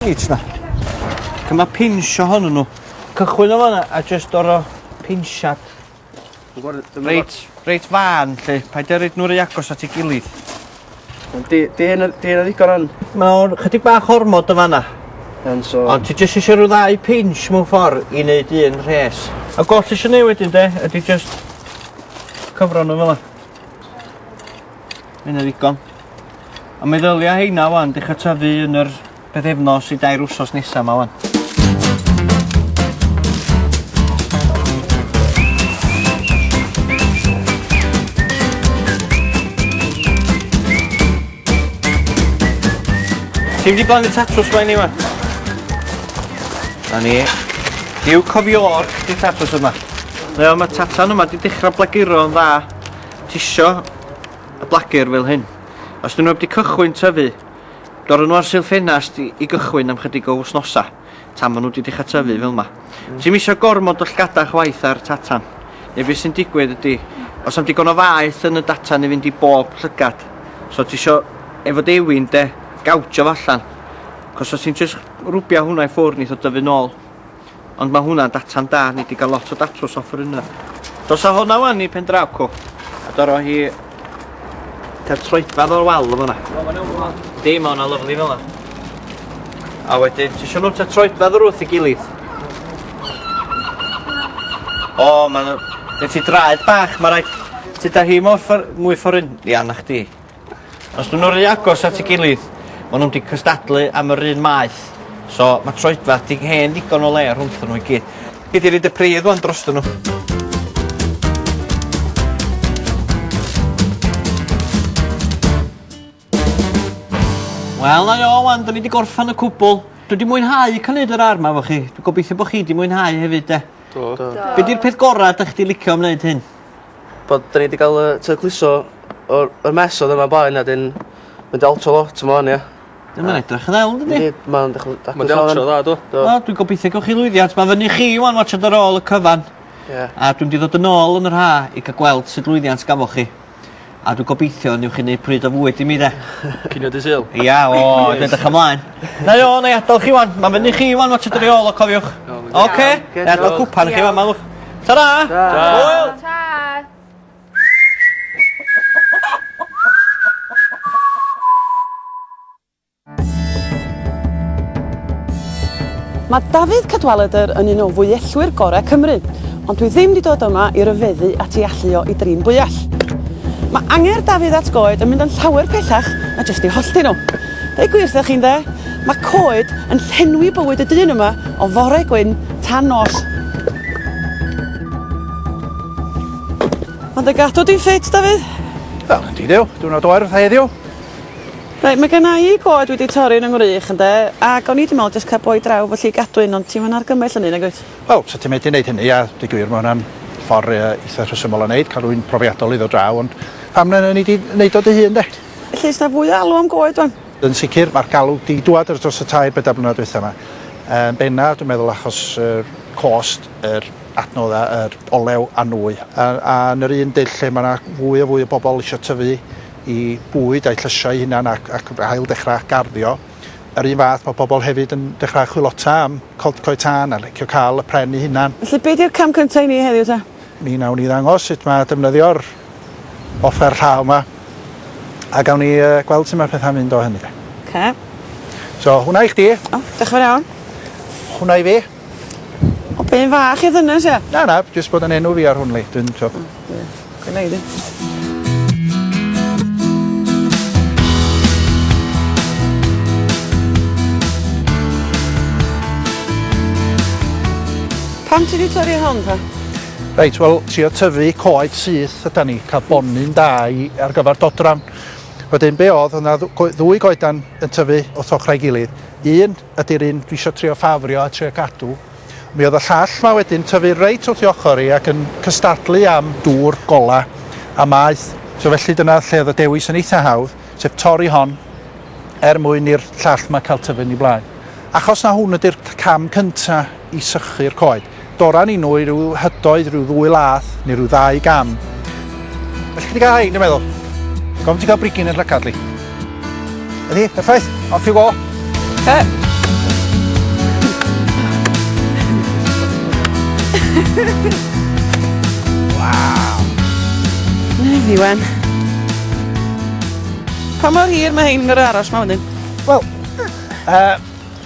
Reit 'na. Cyma pinsh ohonyn nhw. Cychwyn o fanna a jyst oro pinsiad. Reit, reit fân 'lly. Paid â roid nhw ry agos at ei gilydd. Di di hyn yn di hyn yn ddigon on? Mae o'n chydig bach ormod yn fanna. Iawn so... Ond ti jyst isio rhyw ddau pinch mewn ffordd i neud un rhes. Y goll ti isio neud wedyn 'de ydi jyst cyfro nhw fel 'a. Ma' hynna ddigon. A meddylia heina 'wan dechra tyfu yn yr pythefnos i dair wsos nesa 'ma 'wan. Ti'n mynd i blannu tatws 'ma i ni 'wan? 'Na ni. Duke of York 'di tatws yma. Wel ma' tatan yma 'di dechra blaguro yn dda. Tisio y blagur fel hyn. Os dyn nhw heb 'di cychwyn tyfu, dorron nhw ar silff ffenast i, i gychwyn am chydig o wsnosa, tan maen nhw wedi dechrau tyfu fel yma. Ti'm isio gormod o llgada chwaith ar tatan. Neu beth sy'n digwydd ydy, os am digon o faeth yn y datan i fynd i bob llygad. So ti isio, efo dewin de, gawtio fo allan. Cos os ti'n jyst rwbio hwnna i ffwrdd, neith o dyfu nôl. Ond mae hwnna'n data'n da, ni 'di gael lot o datws off yr yna. Dos â hwnna wan i pen draw cw. A doro hi tua troedfedd o'r wal yn fan'na. Di, mae hwnna lyfli fel 'na. A wedyn, ti isio nhw tua troedfedd o'r wrth ei gilydd. O, ma' nhw... Gen ti draed bach, mae rhaid... Ti da hi mor ffor... mwy ffordd un... Ia, na chdi. Os dyn nhw ry agos at ei gilydd, ma' nhw'n 'di cystadlu am yr un maeth. So ma' troedfadd 'di hen ddigon o le rhwngthyn nhw i gyd. Gei di roid y pridd ŵan drostyn nhw. Wel, 'na o ŵan, 'dan ni 'di gorffan y cwbl. Dwi 'di mwynhau ca'l neud yr ardd 'ma efo chi. Dwi gobeithio bo' chi 'di mwynhau hefyd 'de. Do. Do. Be' 'di'r peth gora' 'dach chdi licio am wneud hyn? Bod 'dyn ni 'di ga'l y tacluso o'r y mess odd yma blaen a 'dyn ma' 'di altro lot yma 'wan ia? Ie ma'n edrych yn ddel dydi? Yndi ma'n dechra daclus Ma'n 'di altro dda do? Do. Wel dwi'n gobeithio gewch chi lwyddiant ma' fyny chi ŵan watsiad ar ôl y cyfan. Ie. A dwi'n 'di ddod yn ôl yn yr ha i ga'l gweld sut lwyddiant gafoch chi. A dwi'n gobeithio newch chi neud pryd o fwyd i mi 'de. Cinio dy Sul. Ia o dwi'n edrych ymlaen. Na o nai adal chi ŵan. Ma'n fyny chi ŵan watsiad ar 'i ôl o cofiwch. Oce? Nai adal cwpan i chi fama lwch. Tara! Ta! Hwyl! Ta! Mae Dafydd Cadwaladr yn un o fwyellwyr gorau Cymru, ond dwi ddim wedi dod yma i ryfeddu at ei allu o i drin bwyell. Mae angerdd Dafydd at goed yn mynd yn llawer pellach na jyst eu hollti nhw. Deu gwir wrthoch chi ynde, mae coed yn llenwi bywyd y dyn yma o fore gwyn tan nos. Mae'n dy gadw di'n ffit, Dafydd? Wel, yndi Duw, diwrnod oer fatha heddiw. Reit, mae genna i goed wedi torri yn 'y ngwrych ynde, ac o'n i 'di me'wl jyst ca'l boi draw felly i gadw un ond ti'm yn argymell hynny nag wyt? Wel, 'sa ti'n medru neud hynny a deu gwir ma' hwnna'n ffor yy eitha rhesymol o neud, ca'l rywun profiadol i ddod draw ond pam na nei di neud o dy hun de? Felly oes 'na fwy o alw am goed ŵan? Yn sicr ma'r galw 'di dŵad ar dros y tair bedair blynedd dwytha 'ma. Yn benna dwi'n meddwl achos yr cost yr adnodda yr olew a nwy a a yn yr un dull lle ma' 'na fwy a fwy o bobol isio tyfu i bwyd a'u llysiau eu hunan ac, ac ail dechrau garddio. Yr un fath mae pobl hefyd yn dechrau chwilota am cod coed tân a licio cael y pren eu hunan. Felly be di'r cam cyntaf i ni heddiw ta? Mi wnawn ni ddangos sut mae defnyddio'r offer llaw yma a gawn ni uh, gweld sut mae'r pethau'n mynd o hynny. De. Okay. So hwnna i chdi. O, diolch yn fawr iawn. Hwnna i fi. O, be'n fach i ddynes ia? Na, na, jyst bod yn enw fi ar hwn li. Dwi'n, so. Mm, yeah. Gynna i di. Pam ti 'di torri hon ta? Reit, wel, trio tyfu coed syth ydan ni, cael bonyn da i, ar gyfer dodrefn. Wedyn be oedd, oedd 'na ddwy goedan yn tyfu wrth ochrau gilydd. Un ydy'r un dwi eisiau trio ffafrio a trio gadw, Mi oedd y llall 'ma wedyn tyfu reit wrth i ochr i ac yn cystadlu am dŵr, golau a maeth. So felly dyna lle oedd y dewis yn eitha hawdd, sef torri hon er mwyn i'r llall 'ma cael tyfu yn ei blaen. Achos na hwn ydy'r cam cynta i sychu'r coed, doran ni nhw i ryw hydoedd, rhyw ddwy lath neu rhyw ddau gam. Felly chdi gael hein, dwi'n meddwl. Gofyn ti gael brigyn yn llygad li. Ydy, perffaith. Off you go. Okay. Waw! Nefi wen. Pa mor hir mae hein yn gorfod aros 'ma wedyn? Wel, uh,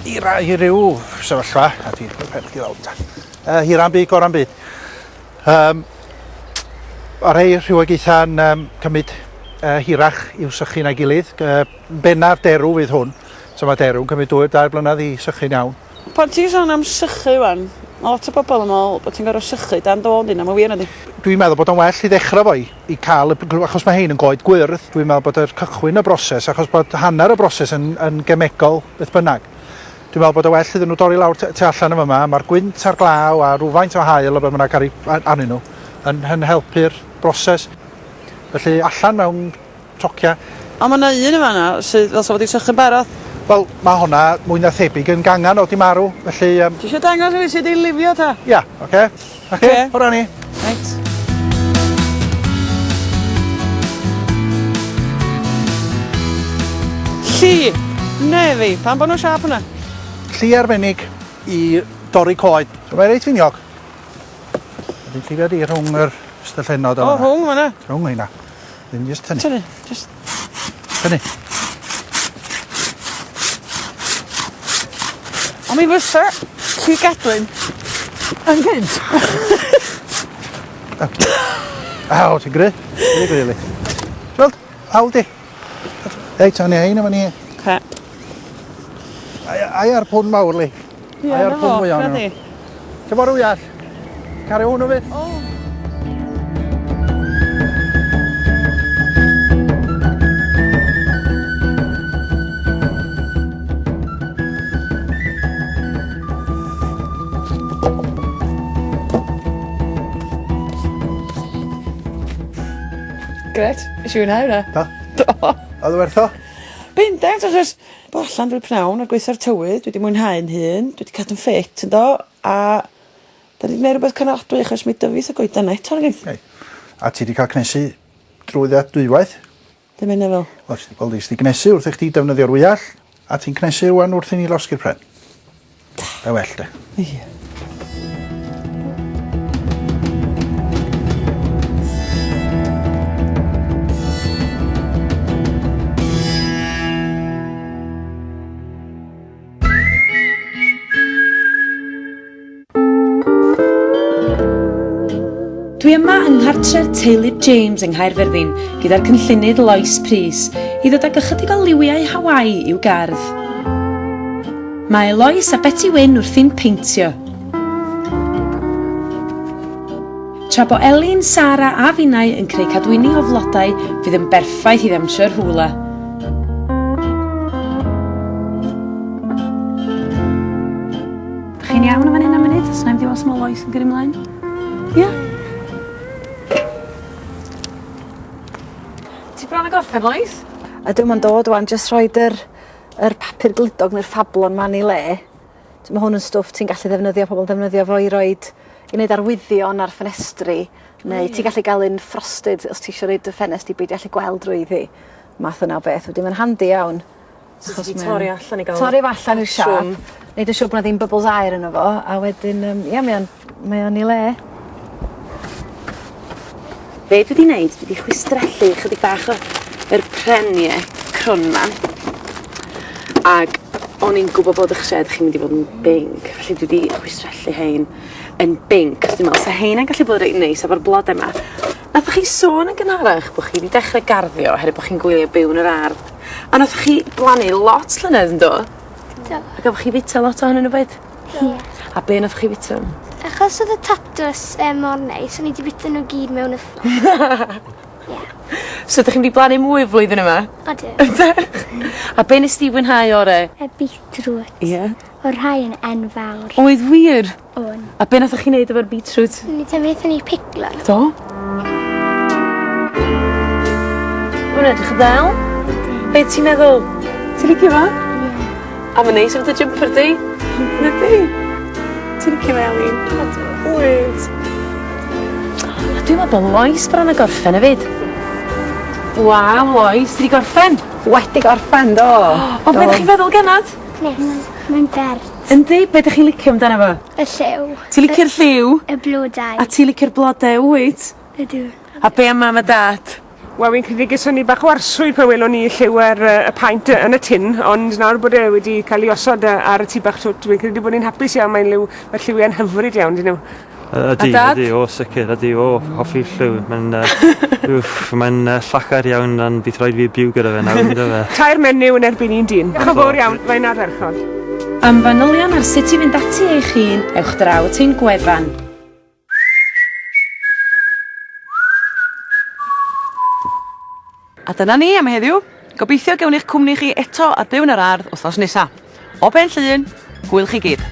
i, ra, i ryw sefyllfa, a ti'n rhoi pen chdi lawr ta. Uh, hira'n byd, gora'n byd. Um, a rhai rhywogaethau'n um, cymryd uh, hirach i'w sychu na'i gilydd. Uh, bennaf derw fydd hwn. So mae derw'n cymryd 2-3 blynedd i sychu'n iawn. Pan ti'n sôn am sychu wan, mae lot o bobl yn meddwl bod ti'n gorfod sychu dan do yndyn, a mae'n wir nadi? Dwi'n meddwl bod o'n well i ddechrau fo i, i cael, y, achos mae hein yn goed gwyrdd, dwi'n meddwl bod yr cychwyn y broses, achos bod hanner y broses yn, yn gemegol beth bynnag. Dwi'n meddwl bod o well iddyn nhw dorri lawr tu allan yn fyma, mae'r gwynt a'r glaw a rhywfaint o haul a beth bynnag ar arnyn nhw yn, yn helpu'r broses. Felly allan mewn tocia. Ond mae 'na un yn fan'na sydd fel 'sa fo 'di sychu'n barod. Wel, mae honna mwy na thebyg yn gangan o 'di marw, felly... Um... Ti eisiau dangos i fi sut i lifio ta? Ia, oce. Okay. Oce, okay. ffwrdd ni. Reit. Lli, ne fi, pam bod nhw'n siarp hwnna? Lli arbennig i dorri coed. So mae'n reit finiog. Wedyn llifio di rhwng yr styllennod O, rhwng fan'na. Rhwng heina. Ddim jyst tynnu. Tynnu, jyst... Tynnu. Ond mi fysa ti gadwyn yn gynt. Aw, ti'n gry? Rili gry, li. Gweld, hawl di. Reit, awn ni hein efo ni. Oce. Ai, ai ar pwn mawr, li. Ie, Ai ar na pwn fo, mwy o'n credu. Ti'n bore wyall? Cario hwnnw fydd? O. Grêt, nes i fwynhau hwnna. Do? Do. Oedd o werth o? Bendant achos bo' allan drwy'r pnawn a gweitho'r tywydd dwi 'di mwynhau'n hun dwi 'di cadw'n ffit yndo a 'dan ni 'di neud rwbeth cynaladwy achos mi dyfith y goedan 'na eto nag Hei. A ti 'di ca'l cnesu drwydda dwywaith. Be' ma' ynna fel? Wel ti wel nes di gnesu wrth i chdi defnyddio'r wyall a ti'n cnesu rŵan wrth i ni losgi'r pren. Da well de. Ie. Dwi yma yng nghartre'r teulu James yng Nghaerfyrddin gyda'r cynllunydd Lois Prys i ddod ag ychydig o liwiau Hawaii i'w gardd. Mae Lois a Beti Wyn wrthi'n peintio. Tra bo Elin, Sara a finnau yn creu cadwyni o flodau fydd yn berffaith i ddawnsio'r hwla. Dych chi'n iawn am fan hyn am munud? Os na i'm di weld small Lois yn gyrru mlaen? Ia? Ti bron a gorffen, Lois? Ydw, mae'n dod wan, jyst rhoid yr yr papur gludog neu'r ffablon 'ma yn ei le. T'mo' ma' hwn yn stwff ti'n gallu ddefnyddio, pobol yn ddefnyddio fo i roid i neud arwyddion ar ffenestri neu ti'n gallu ga'l un frosted os ti isio roid dy ffenest i beidio allu gweld drwyddi. Math yna o beth. Wedyn ma'n handi iawn. So ti 'di torri allan i ga'l... Torri fo allan i'r siâp. Neud yn siŵr bo' 'na ddim bybls aer yno fo a wedyn yym ie mae o'n mae o'n 'i le. Be dwi 'di neud, dwi 'di chwistrellu chydig bach o yr prenie crwn 'ma. Ag o'n i'n gwbo bod 'ych shed chi'n mynd i fod yn binc, felly dwi 'di chwistrellu hein yn binc. 'Chos dwi'n me'wl sa heina'n gallu bod reit neis efo'r blode 'ma. Nathoch chi sôn yn gynharach bo' chi 'di dechre garddio oherwydd bo' chi'n gwylio byw yn yr ardd. A nathoch chi blannu lot llynedd yndo? Do. A gafoch chi fita lot ohonyn n'w 'fyd? Ie. A be' nathoch chi fita? Achos odd y tatws yy mor neis o'n i 'di bita n'w gyd mewn wthnos. Ie. So 'dych chi'n mynd i blannu mwy flwyddyn yma? Odw. Ydych? A be' nes di fwynhau ore? Y beetroot. Ie? O' rhai yn enfawr. Oedd wir? O'n. A be' nathoch chi neud efo'r beetroot? Ni nethon ni piclo. Do? Mae'n edrych yn ddel. Be' ti'n meddwl? Ti licio fo? Ie. A ma'n neis efo dy jumper di. Nydi? Ti'n licio fe Elin? Ydw. Wyt. A dwi'n meddwl bo' Lois bron a gorffen hefyd. Waw Lois, ti 'di gorffen? Wedi gorffen do. O be' 'dach chi'n feddwl genod? Neis. Mae'n bert. Yndi, be ydych chi'n licio amdano fo? Y lliw. Ti'n licio'r lliw? Y blodau. A ti'n licio'r blodau, wyt? Ydw. A be am mam a dad? Wel, fi'n credu geson ni bach o arswyd pan welon ni lliw ar y paent yn y tin, ond nawr bod e wedi cael ei osod ar y tŷ bach twt, fi'n credu bod ni'n hapus iawn, mae'n liw, mae'r lliwiau'n hyfryd iawn, dyn nhw. Ydy, A dad? ydy, o sicr, ydy, o, hoffi lliw. Mae'n, uh, mae'n uh, llachar iawn, ond bydd rhaid fi byw gyda fe nawr, ynddo fe. Tair menyw yn erbyn un dyn. Diolch yn fawr iawn, mae'n ardderchog. Am fanylion ar sut i fynd ati eich hun, ewch draw at ein gwefan. A dyna ni am heddiw. Gobeithio gewn ni'ch cwmni chi eto ar Byw yn yr Ardd wythnos nesa. O Ben Llŷn, hwyl chi gyd.